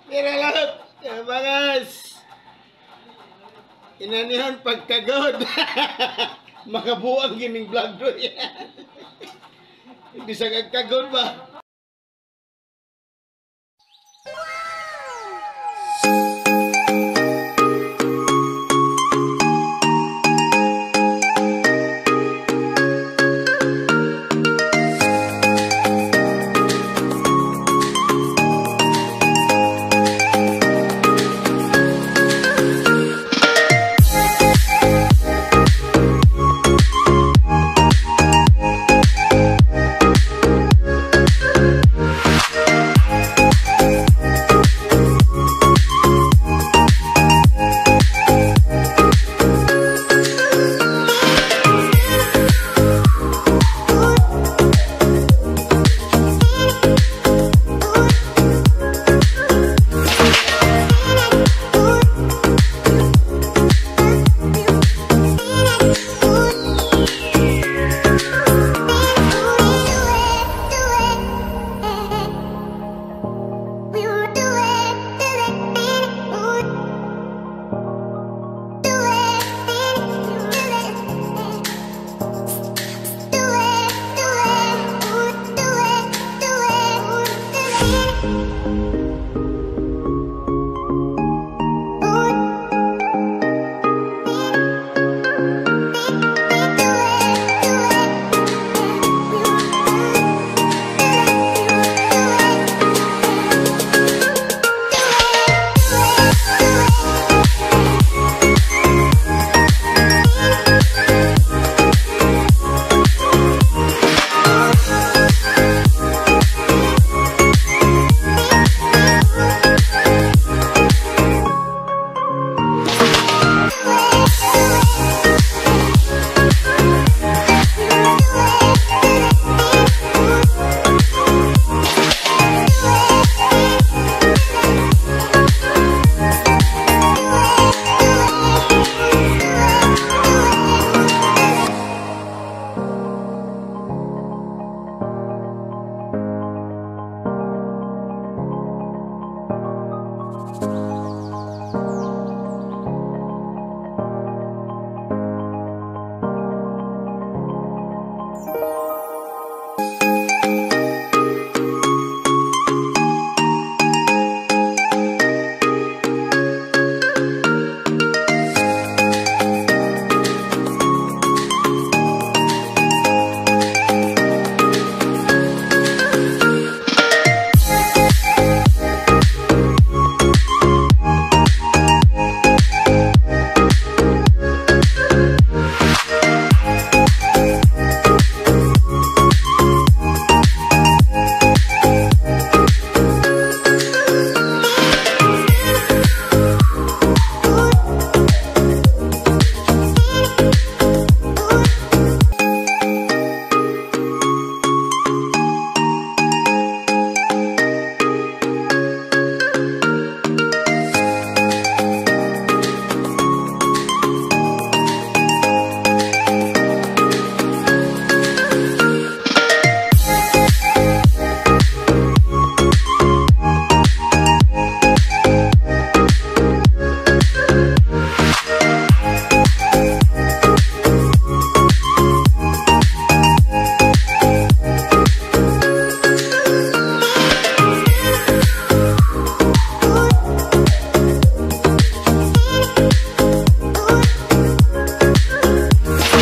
Pero lahat, bangas. Inanihon pagkagod. Makabuang gining vlog doy. Hindi sa kagkagod ba?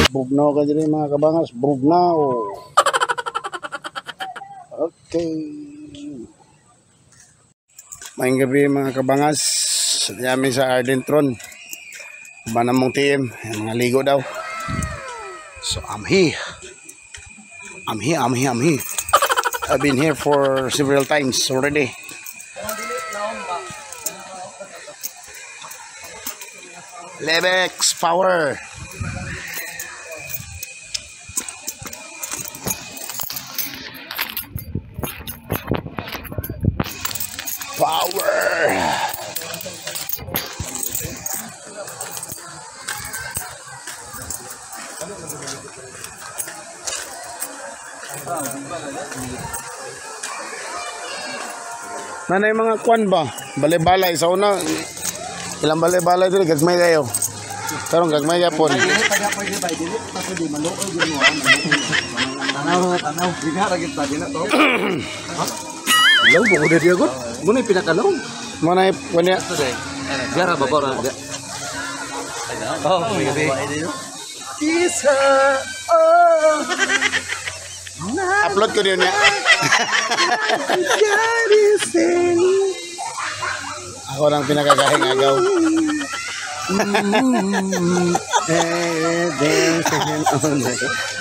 Bugnaw ka diri mga kabangas, bugnaw. Okay. Maayong gabi mga kabangas. Yami sa Ardentron. Uban mong TM, mga ligo daw. So I'm here. I'm here, I'm here, I'm here. I've been here for several times already. Lebex power. Power. Nanay mga kwan ba? Balay-balay sa una. Ilang balay-balay diri gagmay kayo. Karon gagmay gyapon. Tanaw, tanaw. Di na kita di na to. Law ko diri agad. Muna pinakalong. Mo na kwan niya. Gara ba ba? Oh, may gabi. Kiss her. Oh. Upload ko din niya. Ako lang pinakagahing agaw.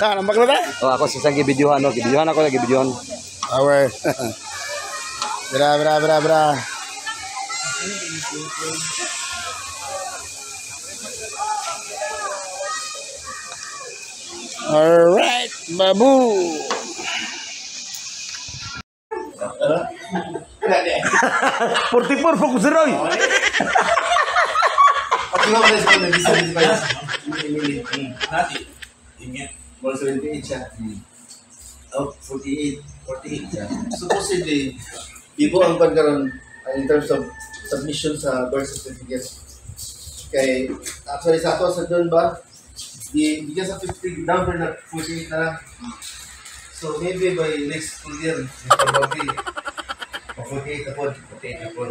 Ta, nambak na ta? Oh, ako sa isang gibidyohan, no? Gibidyohan ako, gibidyohan. Our. Bra, bra, bra, bra. Alright, babu. 44 fokus Roy. More 78 siya. Oh, 48. 48 siya. Supposedly, ibo ang pagkaroon in terms of submission sa birth certificates. Kay, actually sa ato sa doon ba, di bigyan sa 50 down na 48 na lang. So maybe by next school year, probably, 48 na po. 48 na po.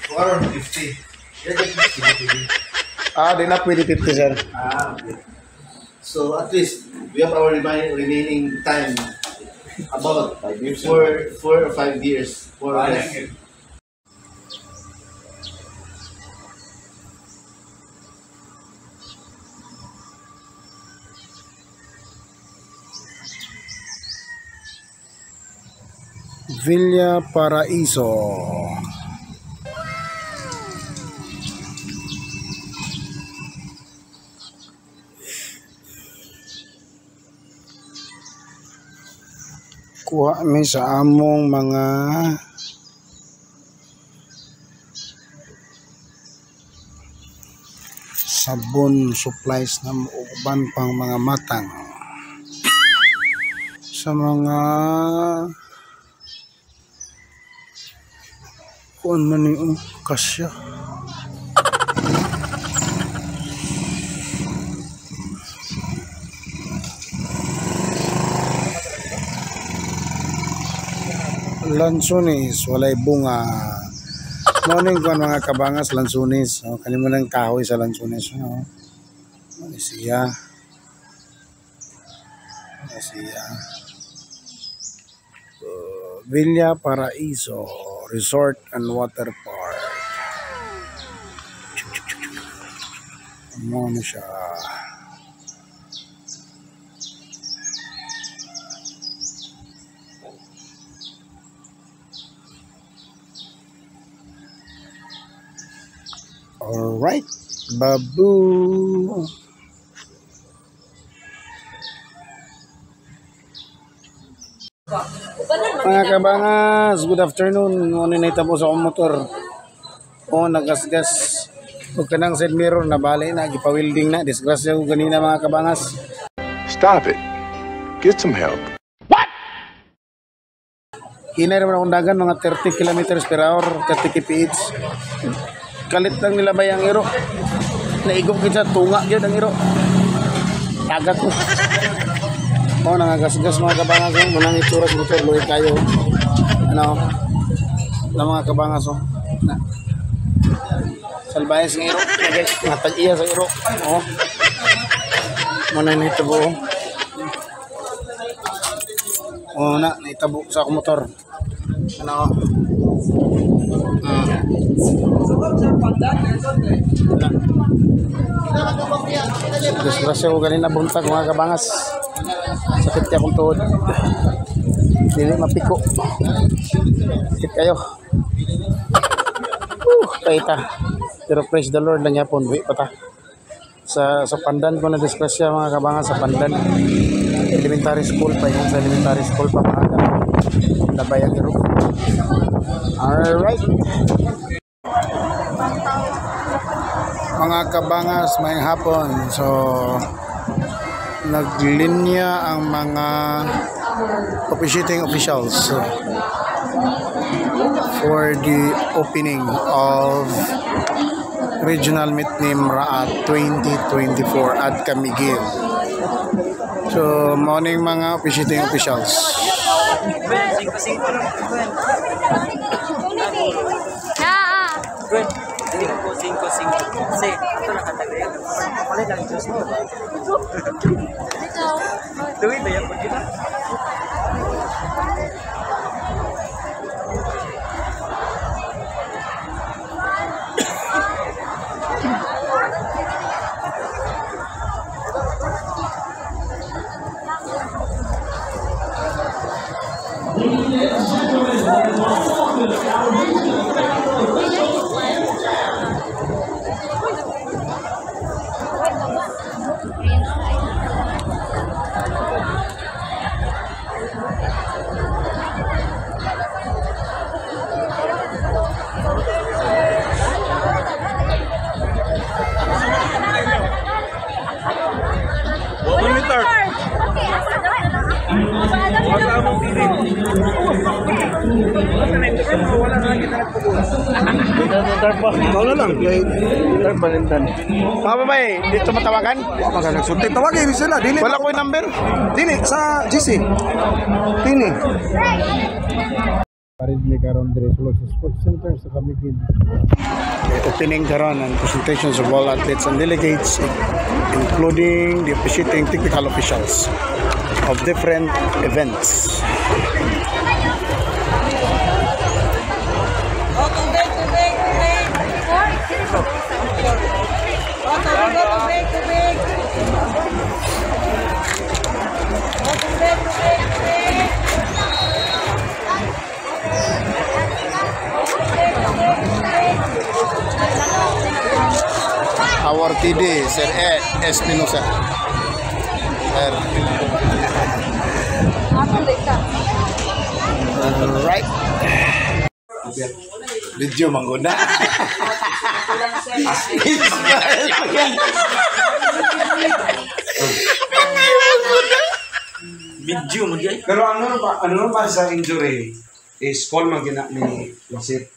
Kung around 50. Yeah, 50. Ah, di na pwede 50, sir. Ah, okay. So at least we have our remaining time about 4 or 5 years, more or less. Villa Paraiso. Kuha mi sa among mga sabon, supplies na uban pang mga matang sa mga kuan man ni, oh, kasya. Lansones, walay bunga. Morning kuan mga kabangas, lansones. Oh, kani mo nang kahoy sa lansones, oh. Ano siya? Ano siya? Villa Paraiso Resort and Water Park. Ano siya? Alright, babu. Mga kabangas, good afternoon. Ano na itabo sa akong motor. O, nagasgas. Huwag ka ng side mirror, nabali na, gipawilding na. Disgrasya ko ganina, mga kabangas. Stop it. Get some help. Hinay naman akong dagan, mga 30 kilometers per hour, 30 kph. Kalit lang nila bay ang iro. Naigong kita, tunga gyud ang iro. Taga ko. O, nangagasgas, mga kabangas. Oh. Munang itsura sa motor, luwi kayo. Ano? Na mga kabangas, oh. Na. Salbayas ng iro. Nga tag-iya sa iro. Oh. Muna nitabo. Oh, na, naitabo sa akong motor. Ano? Disgrasya ko ganina buntag, mga kabangas. Sakit kaya akong tuhod. Dili mapiko. Sakit kayo. Paita. Pero praise the Lord lang yapon, buhi pa ta. Sa pandan ko na disgrasya, mga kabangas, sa pandan. Elementary school pa yun, sa elementary school pa maaga. Labay ang iro. Alright. Mga kabangas, may hapon. So, naglinya ang mga officiating officials. So, for the opening of Regional Meet ni MRAA 2024 at Camiguin. So, morning mga officiating officials. Na. 5, 5, 5. Si, ito nakatagay. Palit ang Diyos mo. Duwi ba yan? Pagkita? Ikaw na lang. Mga babae, dito matawagan? Wala ka nagsulti. Tawagin sila. Dili. Wala ko yung number. Dili sa GC. Tini. Parid ni karon dire sulod sa Sports Center sa Camiguin. Opening karon and presentations of all athletes and delegates, including the officiating technical officials of different events. Oh, tubig, tubig, tubig. Oh, tubig, oh, tubig, tubig. Oh, tubig, tubig, tubig. Tubig, tubig, tubig. Our TD, Sir Ed Espinosa. Sir. Right. Video mangguna. Video mo di ay. Pero ano ba sa injury is call man gina ni wasit.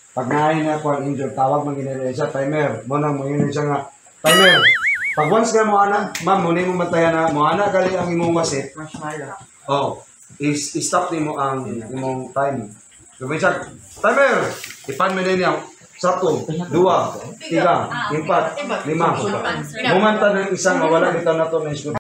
Pag naay na ko ang injury, tawag man gina niya siya timer. Mo nang mo yun siya nga timer. Pag once ka mo ana, ma'am, mo nimo bantayan na mo ana gali ang imong wasit. Oh, is stop nimo ang imong time. Sabi siya, timer. Ipan mo niya. Satu, dua, tiga, empat, lima. Mumanta ng isang mawala bitaw na to na isgot.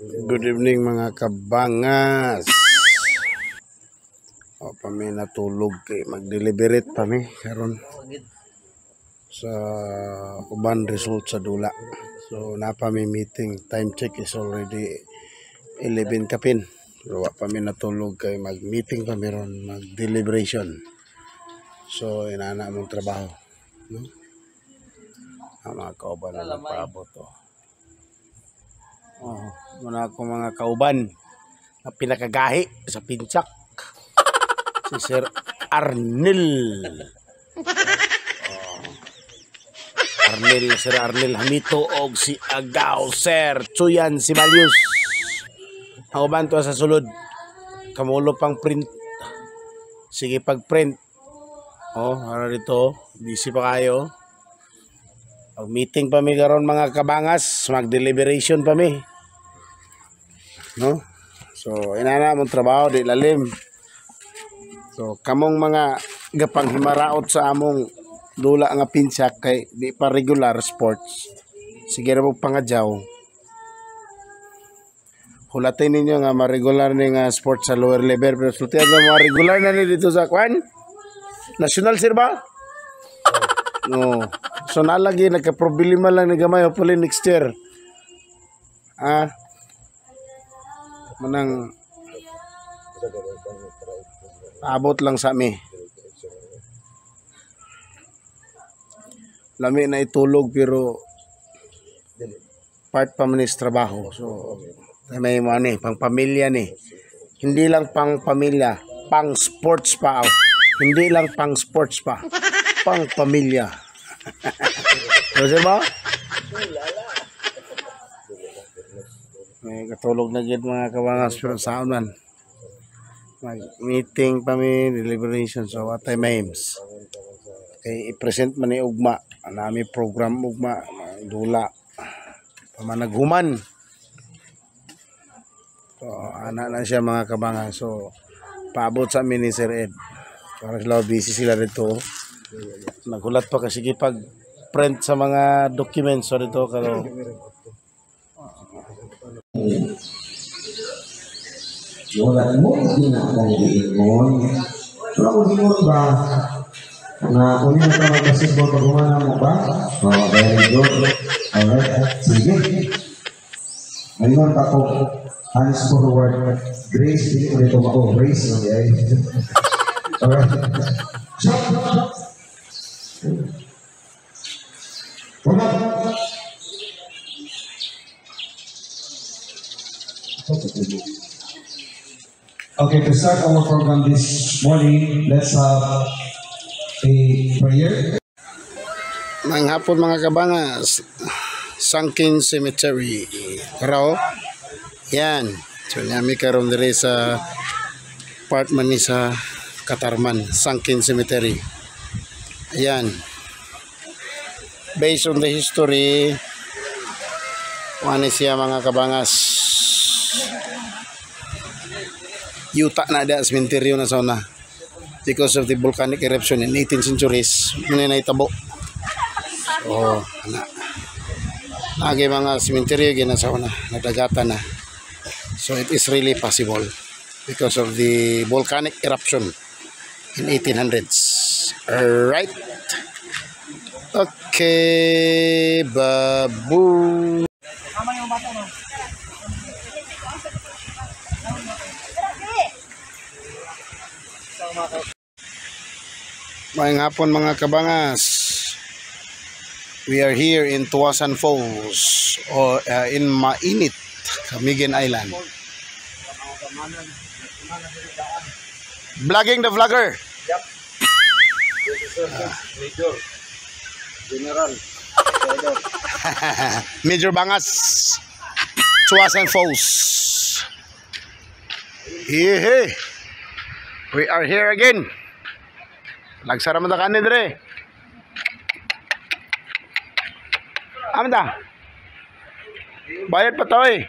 Good evening, mga kabangas. O pa mi natulog kay mag-deliberate pa mi karon sa uban result sa dula. So naa pa mi meeting, time check is already 11 kapin. Pero wa pa mi natulog kay mag-meeting pa mi ron, mag-deliberation. So inana among trabaho, no? Ang mga kauban na nagpaabot, oh. Oh, muna ako mga kauban na pinakagahi sa pincak. Si Sir Arnel. Oh. Arnel, Sir Arnel Hamito og si Agaw Sir Chuyan Sibalius. Ang uban to sa sulod. Kamulo pang print. Sige, pag-print. Oh, ara dito, busy pa kayo. Mag meeting pa mi karon, mga kabangas, mag-deliberation pa mi. No? So, inana mong trabaho di lalim. So, kamong mga gapang himaraot sa among dula nga pinsak kay di pa regular sports. Sige ra mo pangadyaw. Hulatin ninyo nga ma-regular ni nga sports sa lower level, pero sultihan nga ma-regular na ni dito sa kwan. National, sir, ba? No. So nalagi nagka-problema lang ni gamay, hopefully next year. Ah. Manang abot lang sa mi. Lami na itulog pero part pa man is trabaho. So may mo ani pang pamilya ni. Hindi lang pang pamilya, pang sports pa. Oh. Hindi lang pang sports pa, pang pamilya. Kasi ba? May katulog na gid, mga kawangas, pero saan man. Mag-meeting pa mi, deliberation, so what time aims. Kay i-present man ni ugma, nami program ugma, dula. Pamanaghuman. So, ana na siya, mga kabangas. So, paabot sa amin ni Sir Ed. Para sila busy sila dito. Naghulat pa kasi pag print sa mga documents so dito karo. Wala mo ginakong giingon. Wala ko giingon ba? Na kung yung ka mag-basketball pag humana mo ba? Oh, very good. Alright, sige. Ngayon pa ko, hands forward. Grace, hindi ko nito mako. Grace, no, ay. Alright. Shot, shot. Wala. Okay, to start our program this morning, let's have a prayer. Maayong hapon, mga kabangas. Sunken Cemetery. Karo. Yan. So nami karon dire sa part man ni sa Katarman, Sunken Cemetery. Ayan. Based on the history, ano siya, mga kabangas. Yuta na da, cemetery na sa una. Because of the volcanic eruption in 18th centuries, muna na itabo. Oh, ana. Nagi mga cemetery gina sa una, nadagatan na. So it is really possible because of the volcanic eruption in 1800s. Alright. Okay, babu. Maayong hapon, mga kabangas. We are here in Tuasan Falls or in Mainit, Camiguin Island. Vlogging the vlogger. Yep. This is Major General. Major Bangas. Tuasan Falls. Hey, we are here again. Lagsara man ta kanin dire. Aman ta. Bayad pa to eh.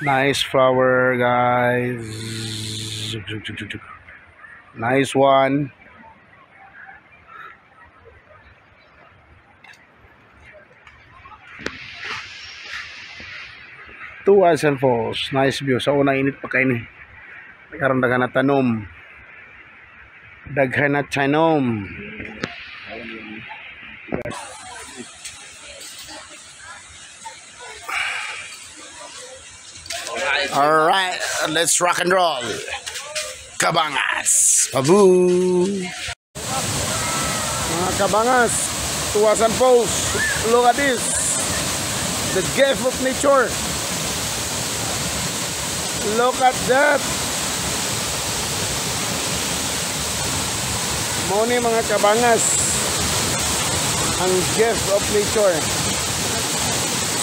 Nice flower, guys. Nice one. Tuasan Falls. Nice view. Sa una init pa kayo ni. Karon daghan na tanom. Daghan na tanom. All right, let's rock and roll. Kabangas. Babu. Mga Kabangas, Tuasan Falls. Look at this. The gift of nature. Look at that. Mao ni mga Kabangas, ang gift of nature.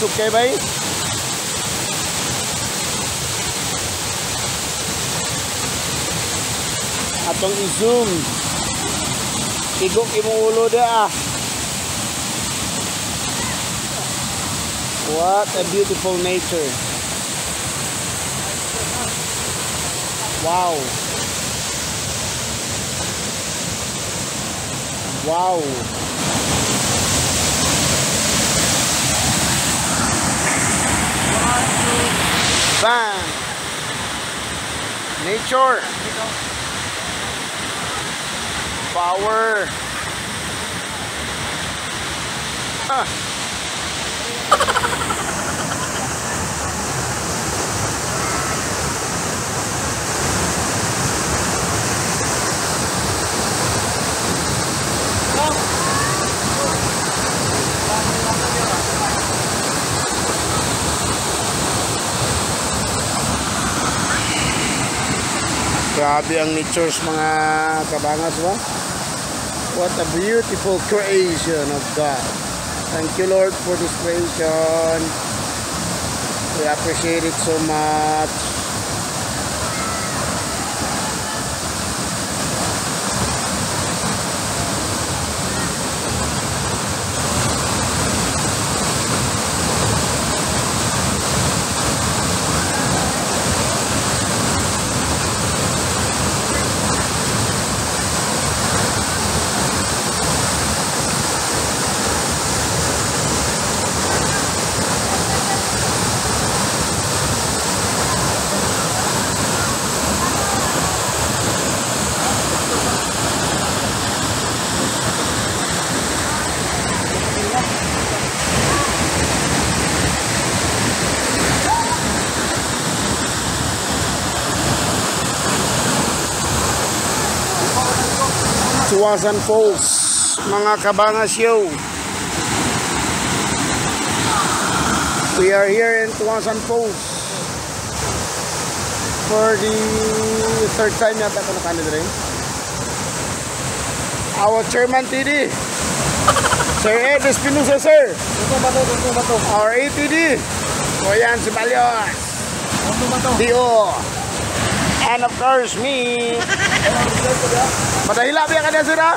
Sukay bay? Atong i-zoom. Igok imong ulo da. What a beautiful nature. Wow. Wow. Bam. Nature. Power. Ah. Grabe ang natures mga Kabangas ba? What a beautiful creation of God. Thank you, Lord, for this creation. We appreciate it so much. Tuasan Falls, mga Kabangas, yo. We are here in Tuasan Falls for the third time yata ko nakano rin. Our chairman TD, Sir Ed Espinosa, sir. Our ATD, Kuyan Sibalios, Dio, and of course me. Madahila biya ka na, sir, ha?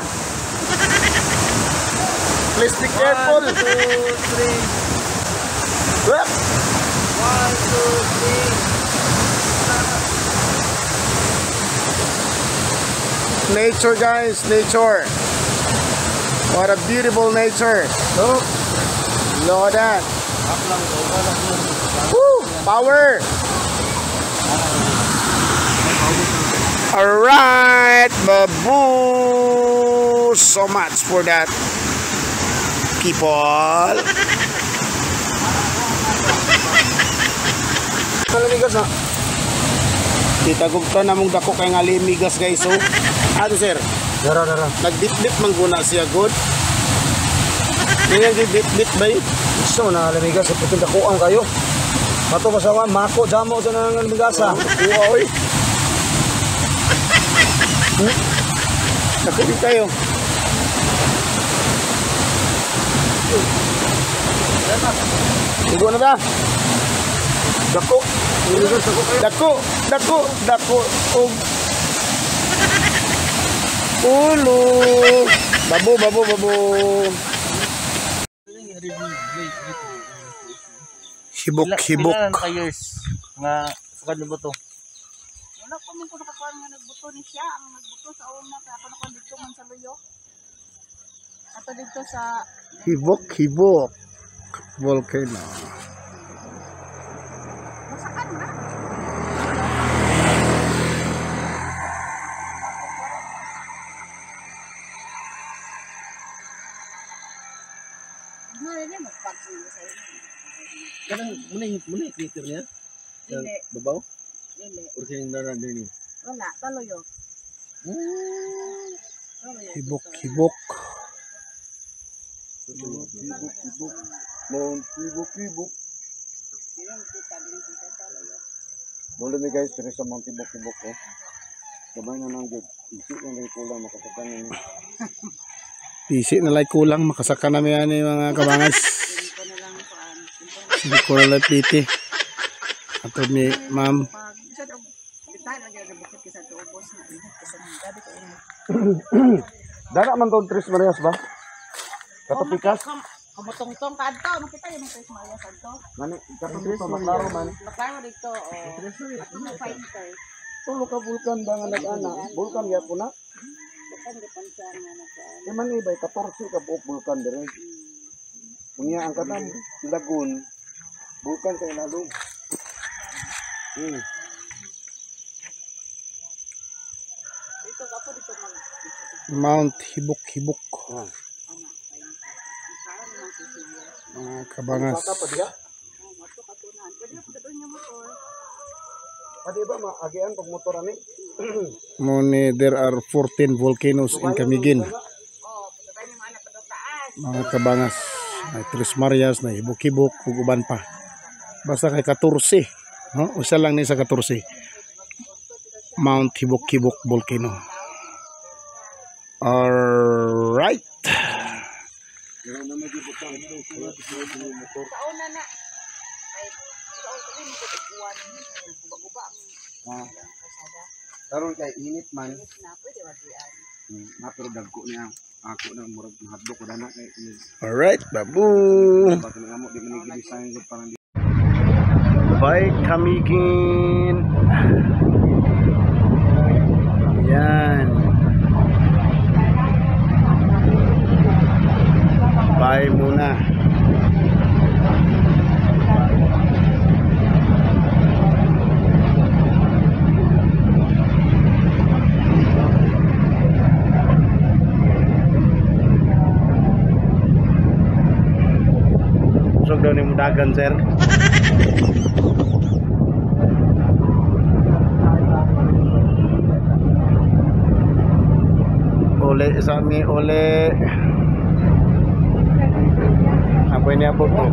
Please be careful. 1, 2, 3. 1, 2, 3. Nature, guys, nature. What a beautiful nature. Look. Look at that. Woo! Power. Alright, babu. So much for that, people. Kalamigas na. Tita Gugta na mong dako kay nga limigas, guys. So, ano, sir? Dara, dara. Nagdip-dip man guna siya, good. Ganyan dip-dip ba yun? So, na lamigas sa puting dakuang kayo. Mato masawa, mako, damo sa nang lamigasa. Kuha, oy. Nakabit tayo. Igo na ba? Dako. Dako, dako, dako. Og ulo. Babo, babo, babo. Hibok, hibok. Pila na years nga sukad na buto? Wala pa man ko nakakuan nga nagbuto ni siya. Ang nagbuto sa una kaya ako nakuan dito man sa Luyo. Ato dito sa Hibok, hibok. Volcano. Kanang muna yung crater niya? Dili. Babaw? Dili. Or kining nara dili? Wala, taloyo. Taloyo. Hibok, hibok. Hibok, hibok. Mount Hibok, hibok. Ayun, kita din kita taloyo. Dole mi guys, pero sa Mount Hibok, hibok oh. Gabay na nang good. Isi na lang kulang makasaka na ni. Pisi na lang kulang makasaka na mi ani mga kabangas. Ko na lang kuan. Hindi ko na lang piti. Ato ni ma'am. Pag isa og bitan lang gyud bukid kaysa tuobos na init kasi nang gabi ko init. Dara man tong Tres Marias ba? Katopikas? Kamutong-tong ka adto, makita yung Tres Marias adto. Mani, katong to maklaro man. Maklaro dito oh. Ato mo fighter. Tulo ka vulkan ba nga nag-ana? Vulkan gyapon na. Bukan gyapon siya nga nagkuan. Eh man ibay 14 ka buok vulkan dire. Unya ang katang lagoon vulkan sa ilalom. Dito ka po dito mag Mount Hibok Hibok. Ah. ana. Karon naman si Silvia. Mga kabangas. Saka pa diha. Oh, mato katunan. Pwede na doon yung motor. Pwede ba maagian pag motor ani? Mone there are 14 volcanoes in Camiguin. Oh, pagkatay ni mga anak pa doon taas. Mga kabangas. May Tres Marias, na Hibok-Hibok, ug uban pa. Basta kay 14. No? Usa lang ni sa 14. Mount Hibok-Hibok Volcano. Alright. Sa una na. Ay, sa una ni mo kuan. Nagguba-guba ang kalsada. Karon kay init man. Init na pwede wadian. Na pero dagko niya. Ako na murag mahadlok ko dana kay ini. Alright, babu. Bakit nga mo di man gi-design gud parang Bye Camiguin. Yan. Bye muna. Usog daw ni mudagan, sir. Uli sa mi uli. Apa ini apa tuh?